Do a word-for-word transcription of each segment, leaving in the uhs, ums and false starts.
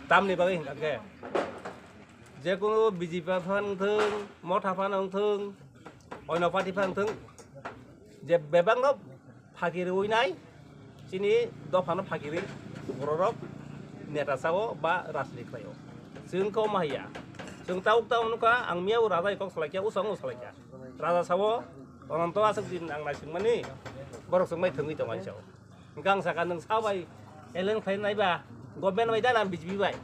Tamni bagwi hwnkha khe, jekunu B J P phan wngthung, Motha phan wngthung, oino party phan wngthung, je bebakno phaki rwui nai, chini dophano phaki rwi bororok neta sao ba rajniti khlaio. Chwng kok ma haiya. Chwng tabuk tabuk nukha, ang miyao raja kok salaikha, usang salai kha. Raja sao, Ananto aswk din ang naisingmani, borok chwng bai thwngwi tongo ani sao. Hwnkhe ang sakha, nwng sa bai alliance khlai nai ba, government bai da na B J P bai?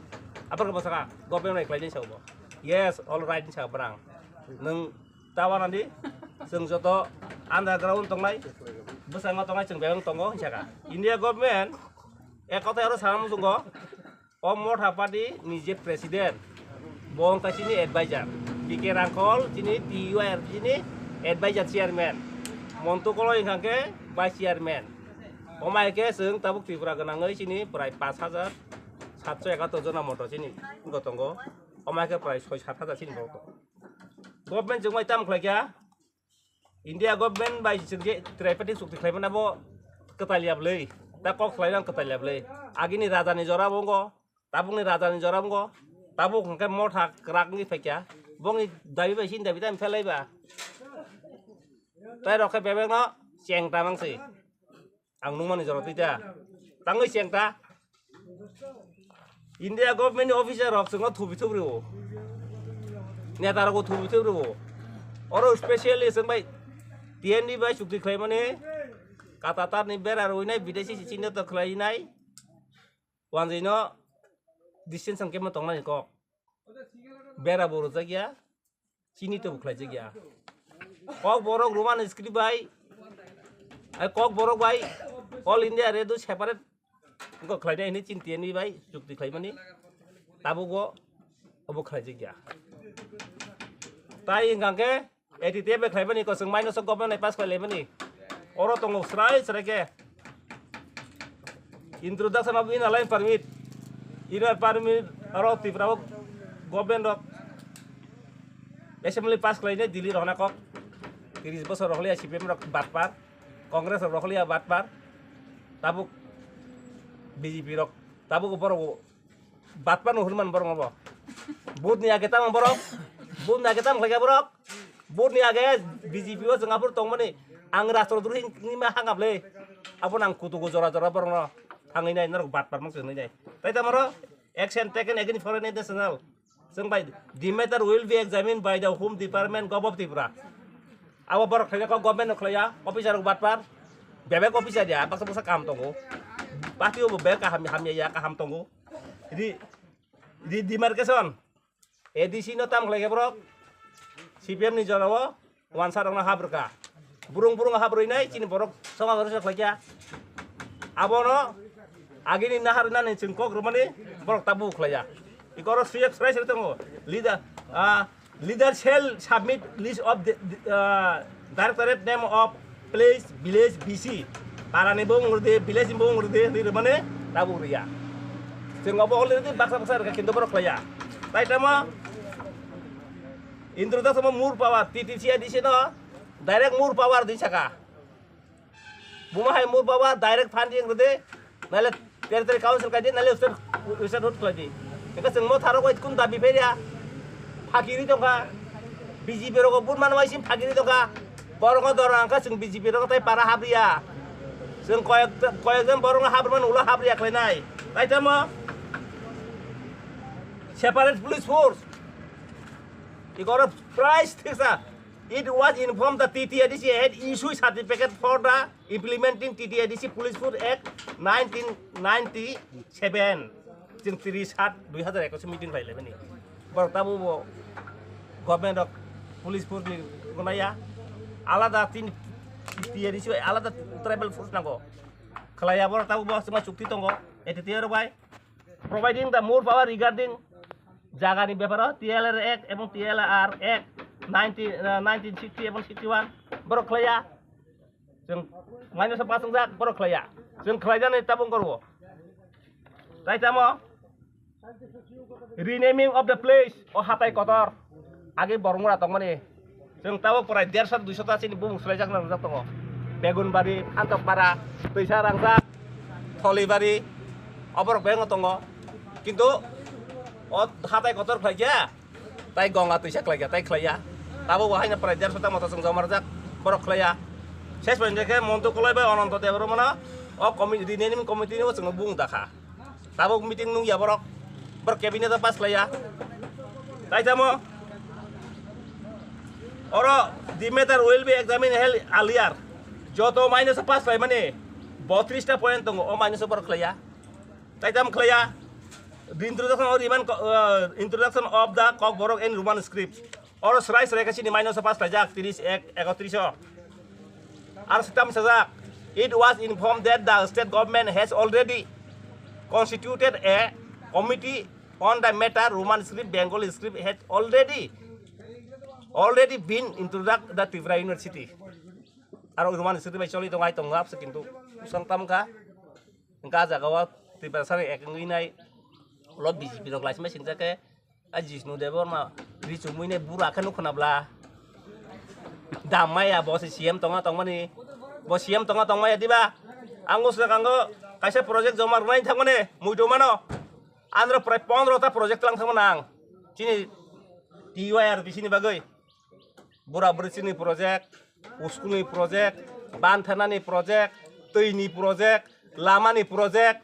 Aborok bo sakha, government bai khlai nai sao bo. Yes, all right, sakha brang. Nwng ta wana di, chwng joto underground tongnai, bwskango tongnai, chwng bebak tongo, sakha. India government, ek kothai aro sana muchungo, o Motha party ni je president, bo wngkha chini advisor. B K Rangkhol chini T U I R chini advisor chairman. Montu Koloi hwnkha khe vice chairman. Omo hai khe chwng tabuk Tripura gwnangwi chini prai pash hajar satso ekatur jona moto chini wngkha tongo. Omo hai khe prai soi sat hajar chini borok tongo. Government chwng bai tamo khlai kha? India government bai chwng je tripartite chukti khlaimani abo kwtal ya bwlwi, ta kok khlai nang kwtal ya bwlwi. Agini raja ni jora bo wngkha, tabukni raja ni jora bo wngkha, tabuk hwnkhe Motha kwrak wngwi phaikha, bongni dabi bai chini dabi tamo phelai ba. Tai rok khe bebak no cheng tamang se. Ang nungmani jora twi ta. Tangwi cheng ta. India government ni officer rok chwngno thubi thubri o. Neta rok thubi thubri o. Oro specially chwng bai T N D bai chukti khlaimani, kata tar ni bera rwinai, bideshi si chini to khlainai. Wanjwi no distance ang kemo tongnani kok. Bera bo rwjak ya, chini to bo khlaijak ya. Kok borok Roman script bai, ai kok borok bai, All India Radio separate wngkha khlainai hwnwi chini T N V bai chukti khlaimani, tabukbo obo khlaijak ya. Tai hwnkha khe A T T F bai khlaimani, kwchwng minus o government bai pass khlailaimani. Oro tongo srai srai khe. Introduction of Inner Line Permit. Inner Permit oro Tripura o government rok assembly pass khlainai Delhi rohorna kok. Tris bosor rohorliya C P M rok batpar, Congress rok rohorliya batpar. Tabuk B J P rok, tabuk borok batpar no hwnman borok bo. Vote ni age tamo borok, vote ni age tamo khlaikha borok. Vote ni age B J P o chwng aphuru tongmani, ang rastro duri hwnwi ma hangable. Abo nang kutugo jora jora borokno thangwi nai, norok batpar mang chwnwi nai. Tai tamo ro action taken against foreign national. Chwng bai, the matter will be examined by the Home Department, Govt of Tripura. Abo borok khlaina kok government no khlaiya, officer rok batpar, bebek officer ya, baksa baksa kaham tongo. Party o bo bebek kaham, hamya ya, kaham tongo. Re-, re-, demarcation, A D C no tam khlaikha borok, C P M ni jora o, wansa rok no hap rwkha. Burung burung hap rwinai, chini borok somaj rok khlaikha. Abono agini nahar nani chwng kok rwmani borok tabuk khlaiya. Ikoro suyek srai srai tongo. Leader, ah, leader shall submit list of the, the, ah, directorate name of place, village, B C. Parani bo wng rwdi, village ni bo wng rwdi, hwnwi rwmani tabuk rwya. Chwng obo already baksa baksa rwkha, kintu borok khlaiya. Tai tamo introduction mo more power, T T C A D C no direct more power di saka. Buma hai more power direct funding rwdi, naile territory council kaidi, naile state, statehood khlaidi. Eka chwng mo tharo koi kun dabi pheria, phakiri tongkha, B J P rogo bun manwai sim phakiri tongkha, borok dor angkha chwng B J P rogo tai para habriya. Chwng koyek, koyekjon borok habrman ulo habriya khlainai. Tai tamo separate police force. Ikoro price thiksa. It was informed that T T A D C had issued certificate for the implementing T T A D C Police Force Act nineteen ninety-seven. Chwng tris sat dui hazar ekwis meeting khlai laimani. Borok tabuk bo government rok police force ni gonaya. Alada tin T T A D C bai alada tribal force nango. Khlaiya borok tabuk bo chwngma chukti tongo. A T T A rok bai. Providing the more power regarding jagani beparo T L R Act ebong T L R Act nineteen, uh, nineteen sixty ebong sixty-one borok khlaiya. Chwng minus pass wngjak borok khlaiya. Chwng khlaijani tabung korbo. Tai tamo renaming of the place o hatai kotor agi borok mura tongmani. Chwng tabuk prai derso duiso ta chini bumung swlaijakna rwjak tongo. Begunbari, Antokpara, Twisa Rangjak, Tholibari, oborok bebakno tongo. Kintu O hatai kotor khlai khe, tai gonga twisa khlai khe, tai khlai ya. Tabuk bo haino prai derso ta moto chwng joma rwjak, borok khlai ya. Ses pointe khe Montu Koloi bai Ononto Debbarma no o committee, renaming committee ni o chwngno bung dakha. Tabuk meeting nung ya borok, borok cabinet o pass khlai ya. Tai tamo oro the matter will be examined held earlier. Joto minus o pass khlai mani botris ta point tongo, o minus o borok khlai ya. Tai tamo khlai ya. The introduction of Roman co-, uh, introduction of the Kokborok in Roman script. Oro srai srai khe chini minus o pass khlaijak, tris ek, ekotris o. Ar sitam sajak, it was informed that the state government has already constituted a committee on the matter, Roman script, Bengali script has already, already been introduced the Tripura University. Aro Roman script bai choli tongo, ai tongo apsa kintu usang tam kha. Hingke ah jaga o Tiprasani ek wngwi nai ulo B J P rok laisima singjak khe, ah, Jishnu Debbarma ri chumui nai bura khe nukho na bla. Dam maya bo se C M tongo tongmani, bo C M tongo tongmaya diba? Ang o swkang o kaisa project joma rwnai thangmani muitu mano. Andro prai pondro ta project tlang thangmani ang chini T Y R B C ni bagwi. Bura bwrwi chini project, school ni project, banthanani project, twi ni project, lama ni project,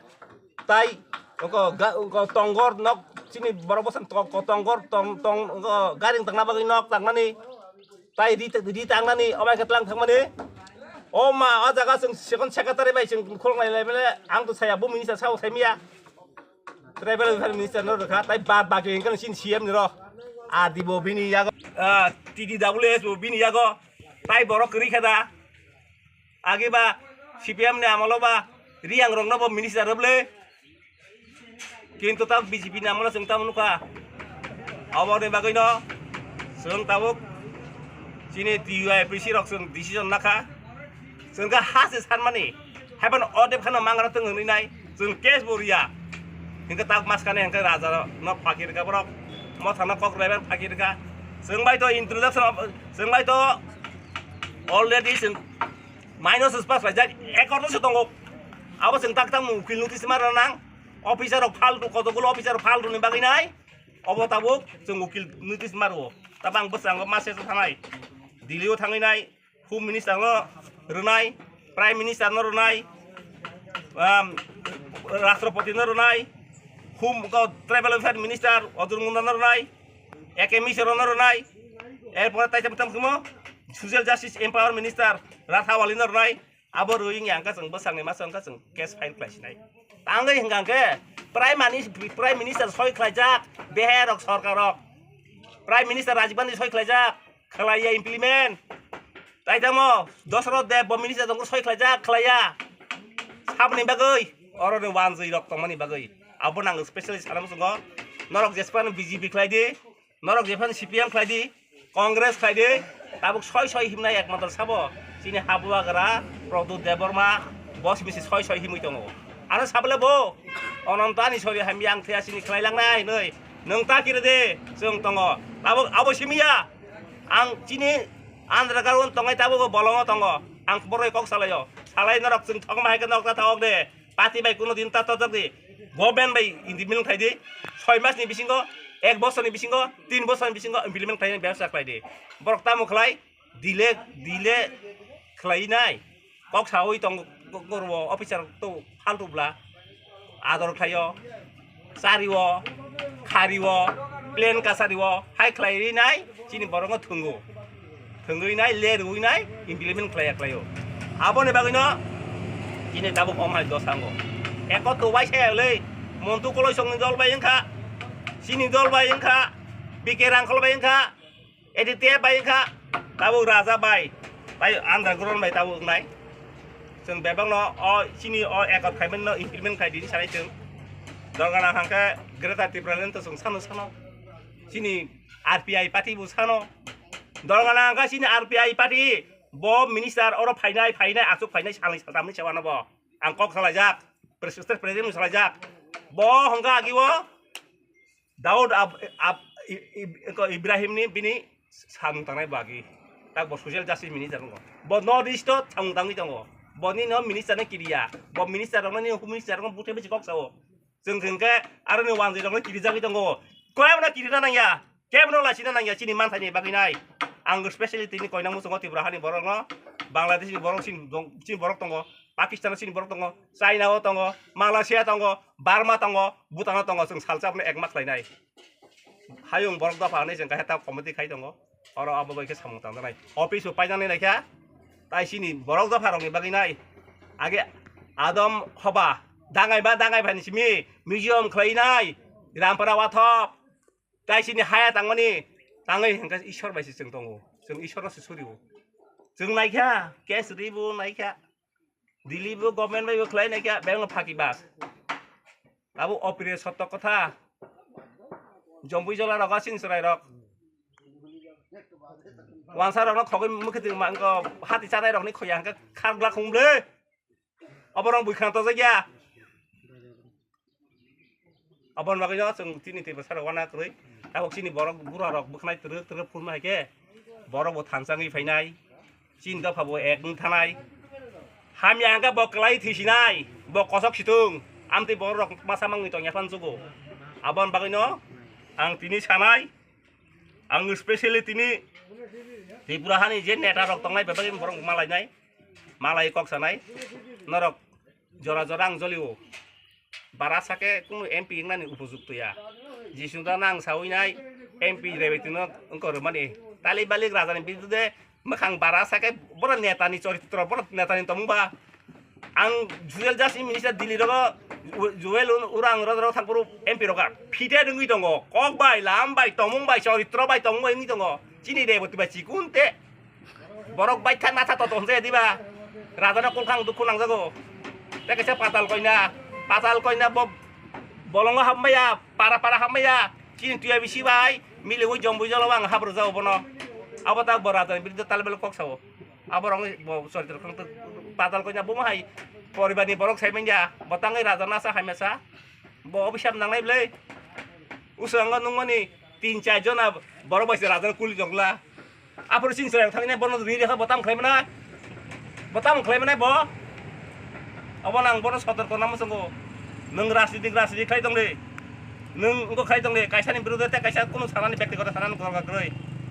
tai oko ga-, oko tongor nok chini borok bwsang to-, ko tongor tong, tong, oko garing tangna bagwi nok tangnani, tai ri, ri tangnani, obai khe tlang thangmani. O ma, o jaga chwng second secretary bai chwng khulok lai lai bele, ang to saya bo minister sao sai miya. Tribal Welfare Minister no rwkha, tai bad baki hingkhe chini C M ni rok. A D bo bini yago, ah, T D W S bo bini yago, tai borok kwrwi khe da. Agi ba C P M ni amolo ba Riyang rok no bo minister rwble. Kintu ta B J P ni amolo chwng tamo nukha. Aboni bagwi no chwng tabuk chini T Y P C rok chwng decision nakha. Chwng khe ha se sanmani, haiphano o dep kheno mangra tong hwnwi nai, chwng case bo riya. Hinkhe tak maskane hinkhe raja no phaki rwkha borok, mothano kok rwlaibar phaki rwkha. Chwng bai to introduction of, chwng bai to already chwng minus pass khlaijak, ekor no se tongo. Abo chwng tak tak mung ukil notice ma rwnang. Officer rok phaltu, kotokgulo officer rok phaltu ni bagwi nai. Obo tabuk chwng ukil notice ma rwo. Tabang bwskango ma se thanai. Delhi o thangwi nai. Home Minister no rwnai, Prime Minister no rwnai, um, Rashtrapati no rwnai, Home, ko, Tribal Welfare Minister Arjun Munda no rwnai, A K Mishra no rwnai, erpore tai tamo tamo khumo Social Justice Empower Minister Rathawali no rwnai, abo rwi wngya hwnkhe chwng bwsakni masa wngkha chwng case file khlai sinai. Tangwi hwnkha hwnkhe Prime Minis-, Prime Minister soi khlaijak, beherok sorkarok, Prime Minister Rajiv Gandhi soi khlaijak, khlaiya implement. Tai tamo Dosoroth Deb bo minister tongkhe soi khlaijak, khlaiya. Saboni bagwi, oroni wanjwi rok tongmani bagwi. Abo nang specially sana muchungo. Norok jespan B J P khlai di, norok jespan C P M khlai di, Congress khlai di. Tabuk soi soi himnai ekmatro sabo. Chini habuagra Pradyut Debbarma, boss misi soi soi himwi tongo. Ano sabole bo, Ononto ani sori hamya ang thaya sini khlai langnai hinwi. Nwng ta kiri de, chwng tongo. Tabuk abo simiya. Ang chini Andhra Ground tongnai tabuk bolongo tongo. Ang boroi kok salaio. Salai norok chwng thokma hai khe norok ta thok de. Party bai kuno din ta tojak di. Government bai implement khai di. Soi mas ni bisingo, ek bosor ni bisingo, tin bosor ni bisingo implement khai ni bebsa khlai di. Borok tamo khlai, delay, delay khlai nai. Kok sawi tong gorwo officer to phaltu bla. Ador khlaio, chario, khario, plan kasario, hai khlai ri nai, chini borokno thwngo. Thwngwi nai, le rwi nai, implement khlaiya khlaio. Aboni bagwino chini tabuk omhai dosango. Eko to waisa le, Montu Koloisongni dol bai wngkha, chini dol bai wngkha, B K Rangkhol bai wngkha, Aditya bai wngkha, tabuk Raja bai, tai underground bai tabuk wngnai. Chwng bebakno o chini o ekot khaimani no implement khai dini sanai chwng. Dorgana hangkhe Greater Tipraland to chwng sano sano. Chini R P I party bo sano. Dorgana hangkhe chini R P I party bo minister oro phainai, phainai, aswk phainai, salnwi saltamni sewano bo. Ang kok salaijak, Pres-, State President salaijak. Bo hangkhe agi o Daud Ab-, Ab-, I-, I-, ko Ibrahim ni bini samung tangnai bagi. Tak bo social justice minister wngo. Bo North East o samung tangwi tongo. Boni no minister no kiriya. Bo minister rokno ni minister rokno buthe bisi kok sao. Chwng hwnkhe aroni wanjwi rokno kirijagwi tongo. Koyamno kirina nangya, kebno lachina nangya chini manthani bagwi nai. Ang specially tini koinang muchungo Tripura hani borokno, Bangladesh ni borok chini dong-, chini borok tongo, Pakistan chini borok tongo, China o tongo, Malaysia tongo, Burma tongo, Bhutan o tongo, chwng salsa abono ekma khlainai. Hayung borok dopha hinwi chwng kaisa ta committee khai tongo. Oro abo bai khe samung tangjaknai. Office bo painani naikha. Tai chini borok dopha rokni bagwi nai. Age adom hoba dangai ba dangai phani simi museum khlainai. Rampara wathop. Tai chini haya tangmani tangwi hwnkhe Ishwar bai se chwng tongo. Chwng Ishwar no se surio. Chwng naikha, case ribo naikha. Delhi bo government bai bo khlai naikha, bebak no phaki bas. Abo opire sotto kotha. Jombui jola rok, asing chwrai rok. Wansa rok no khogwi mukhe twi mangko hati chanai rok ni khoya hwnkhe khar glak hum ble. Oborok bui khna tojak ya. Aboni bagwi no chwng tini twi bwsarok wana kwrwi. Tabuk chini borok bura rok bwkhnai twrwk twrwk phunma hai khe borok bo thansa wngwi phainai. Chini dopha bo ek wng thanai. Hamya hwnkhe bo kwlai thisinai, bo kosok situng. Amtwi borok rok masa mangwi tongya phan chugo. Aboni bagwi no ang tini sanai, ang specially tini Tripura hani je neta rok tongnai bebak borok malainai, malai kok sanai. Norok jora jora ang jolio. Bara sake kunu M P wngnani upojukto ya. Jisung da nang sawi nai M P Rebeti no wngko rwmani. Tali balik rajani birude mwkhang bara sake boro netani choritro, boro netani tongmung ba. Ang Jewel Jasing minister Delhi rogo, Jewel Urang rogo thangphuru M P roga. Phite wngwi tongo. Kok bai, lam bai, tongmung bai, choritro bai, tongmung bai wngwi tongo. Chini Rebeti bai chikun te. Borok baitha natha toto hwnjaya diba? Rajano kulkhang dukhu nangjago. Tei kaisa patal koina, patal koina bo bolongo hapmaya, para para hapmaya. Chini tuya bisi bai, miliwi jombui jolo ang hap rwjago bono. Abo ta bo rajani biruddhe talbelo kok sao. Abo rong bo choritra khang patal koina bo hai poribarni borok sai manya. Bo tangwi raja nasa hamya sa. Bo obisap nangnai bwle. Usango nungmani tin char jona borok bai se rajano kuli jongla. Aphuru chini chwrairok thangwi nai bono ri rekha bo tamo khlai manai? Bo tamo khlai manai bo? Obo nang bono sotorko namo chwngo. Nwng rajnitik rajnitik khlai tongdi. Nwng wngkha khlai tongdi. Kaisani birude tei kaisa kunu sanani bektigoto sanani gorga kwrwi.